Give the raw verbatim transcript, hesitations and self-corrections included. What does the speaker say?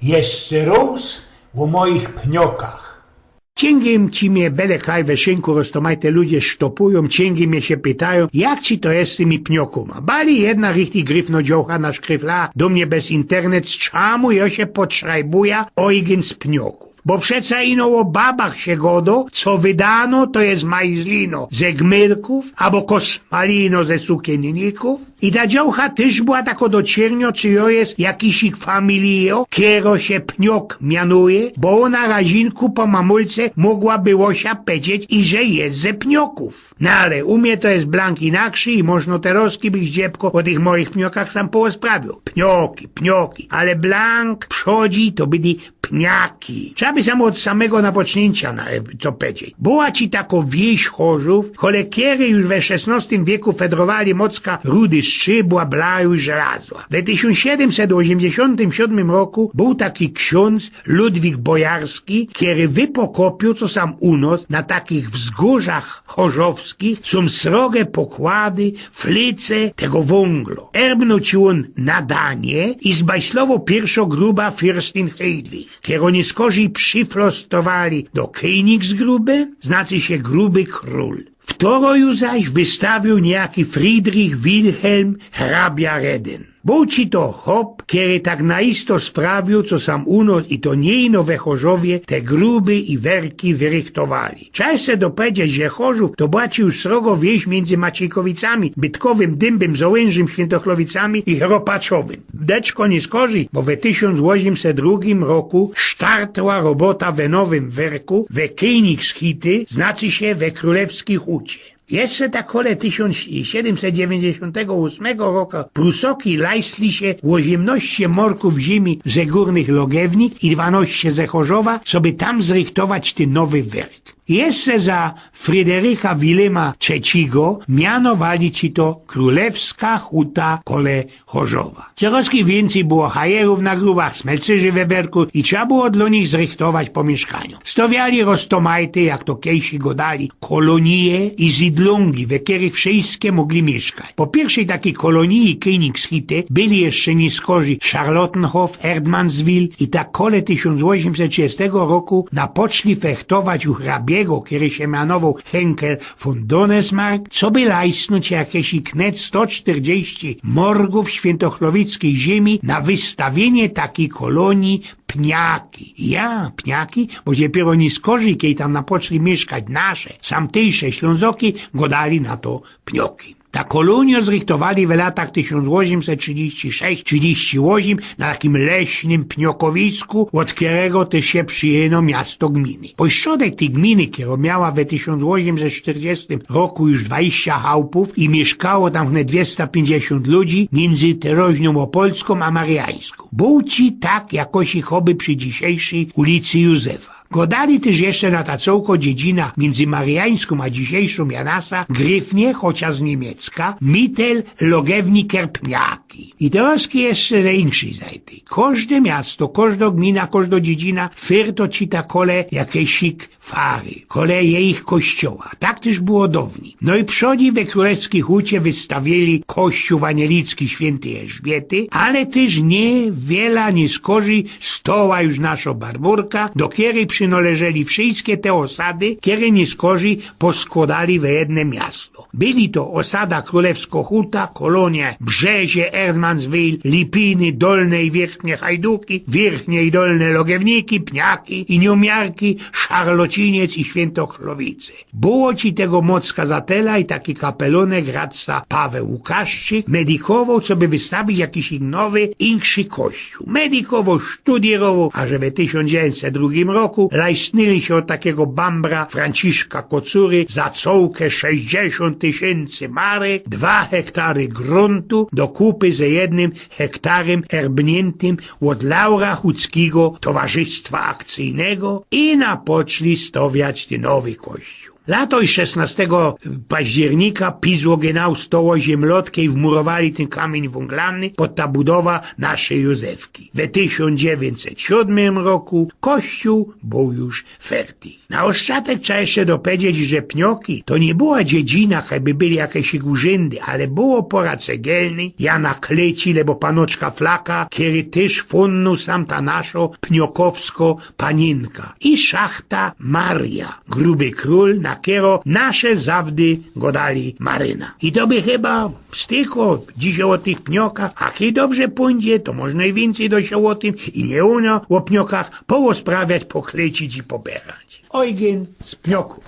Jeszcze rŏz ô mojich pniokach. Ciyngi ci mie bele kaj we szynku roztōmajte ludzie sztopujōm, ciyngi mie sie pytajōm, jak ci to je z tymi pniokōma. Bali jedna richtig gryfno dziołcha naszkryfla do mie bez internet, z czamu jŏ sie potrzebujã ojgyn z pniokōw. Bo przeca ino ô babach sie gŏdŏ, co wydano to je majzlino ze gmyrkōw abo kosmalino ze sukiynnikōw. I ta dziołcha tyż była tako do ciyrniŏ, czy jŏ je z jakisik familijŏ, kerŏ sie Pniok mianuje, bo ôna razinku po mamulce mogła było sie powiedzieć, iże je ze Pniokōw. No ale u mie to je blank inakrzyj i możno terŏzki bych zdziebko ô tych mojich pniokach sam połosprawiōł. Pnioki, pnioki, ale blank przodzi to byli pniaki. Trzeba by samo ôd samego napoczniyncio na, to powiedzieć. Była ci tako wieś Chorzōw, kole kerej już we szesnŏstym wieku fedrowali mocka rudy strzybła, blaju i żelazła. We tysiōnc siedymset ôziymdziesiōntym siōdmym roku bōł taki ksiōndz Ludwik Bojarski, kery wypokopiōł, co sam u nŏs na takich wzgōrzach chorzowskich sōm sroge pokłady, flyce tego wōnglo. Erbnōł ci ôn nadanie i zbajslowoł piyrszŏ gruba Fürstin Hedwig, kerõ niyskorzij przyflostowali do Königsgrube, znaczy sie gruby krōl. Wtoroju zaś wystawiył niyjaki Friedrich Wilhelm, hrabia Redyn. Bōł ci to chop, kery tak na isto sprawiōł, co sam u nŏs i to niy ino we Chorzowie te gruby i werki wyrychtowali. Trzeba jeszcze dopowiedzieć, że Chorzōw to była ci już srogo wieś miyndzy Maciejkowicami, Bytkowym, Dymbym, Zołynsym, Świyntochłowicami i Ropaczowym. Deczko niyskorzij, bo we tysiōnc ôziymset drugim roku startła robota we nowym werku, we Kynigshütte, znaczy sie we Krōlewskij Hucie. Jeszcze tak kole tysiōnc siedymset dziewiyńćdziesiōntego ôsmego roku Prusoki lajstli sie ôziymnŏście morkōw ziymi ze Gōrnych Logewnik i dwanŏście ze Chorzowa, coby tam zrychtować tyn nowy werk. Jeszcze za Fryderyka Willyma Trzecigo mianowali ci to Krōlewska Huta kole Chorzowa. Terŏzki wiyncyj było hajerōw na grubach, smelcyrzy we werku i trzeba było dlō nich zrychtować pōmiyszkaniŏ. Stowiali roztōmajte, jak to kejsi godali, kolōnije i zydlōngi, we kerych wszyjske mogli miyszkać. Po piyrwszej takij kolōniji Kynigshütte byli jeszcze niyskorzij Charlottenhof, Erdmannswil i tak kole tysiōnc ôziymset trzidziestego roku napoczli fechtować u hrabiego, kery sie mianowoł Henkel von Donesmarck, coby lajstnōńć jakeś knet sto sztyrdzieści morgōw świyntochłowickij ziymi na wystawiynie takij kolōnije Pniaki. Ja, Pniaki, bo dopiyro niyskorzij, kej tam napoczli miyszkać nasze, samtejsze Ślōnzoki, godali na to Pnioki. Ta kolōnijŏ zrychtowali we latach tysiōnc ôziymset trzidziści sześć trzidziści ôziym na takim leśnym pniokowisku, ôd kerego tyż sie przijyno miasto gminy. Pojstrzodek tyj gminy, kerŏ miała we tysiōnc ôziymset sztyrdziestym roku już dwadzieścia chałpōw i miyszkało tam wnet dwiesta piyńćdziesiōnt ludzi, miyndzy teroźniōm Ôpolskōm a Mariańskōm. Bōł ci tak jakoś i choby przi dzisiejszyj ulicy Józefa. Godali tyż jeszcze na ta cołko dziedzina miyndzy Mariańskōm a dzisiejszōm Janasa gryfnie, chociaż z niymiecka, Mittellogewniki Pniaki. I terŏzki jeszcze ze inkszyj zajty. Kożde miasto, kożdo gmina, kożdo dziedzina fyrto ci ta kole jakeś fary, kole jejich kościoła. Tak tyż było downij. No i przodij we Krōlewskij Hucie wystawiyli kościōł anielicki świyntyj Elżbiety, ale tyż niywiela niyskorzij stoła już nasza Barbōrka, do kerej przynŏleżyli wszyjske te ôsady, kere niyskorzij poskłŏdali we jedne miasto. Byli to ôsada Krōlewsko Huta, kolōnie Brzezie, Erdmannswil, Lipiny, Dolne i Wiyrchnie Hajduki, Wiyrchnie i Dolne Logewniki, Pniaki i Niomiarki, Szarlociniec i Świyntochłowice. Było ci tego mocka za tela i taki kapelōnek radca Paweł Łukaszczyk medikowoł, coby wystawić jakiś nowy, inkszi kościōł. Medikowoł, sztudiyrowoł, a że we tysiōnc dziewiyńćset drugim roku lajstnyli sie ôd takigo bambra Franciszka Kocury za cołko sześćdziesiōnt tysiyncy marek dwa hektary grōntu do kupy ze jednym hektarym erbniyntym ôd Laura Chuckigo Towarzystwa Akcyjnego i napoczli stowiać ty nowy kościōł. Lato i szesnostego października pizło genau sto ôziym lot, kej wmurowali tyn kamiyń wōnglany pod ta budowa naszyj Józefki. We tysiōnc dziewiyńćset siōdmym roku kościōł bōł już fertig. Na ôstrzatek trza jeszcze dopowiedzieć, że Pnioki to niy była dziedzina, jakby byli jakeś ich urzyndzy, ale było pora cegielnyj, Jana Kleci, lebo panoczka Flaka, kery tyż fundōł sam ta naszo pniokowsko paniynka. I szachta Maria, gruby krōl, na kero nasze zawdy godali Maryna. I to by chyba stykło dzisiej ô tych Pniokach, a kej dobrze pōndzie, to możno i wiyncyj do sie ô tym i niy ôno ô Pniokach poôsprawiać, poklecić i poberać. Ojgyn z Pniokōw.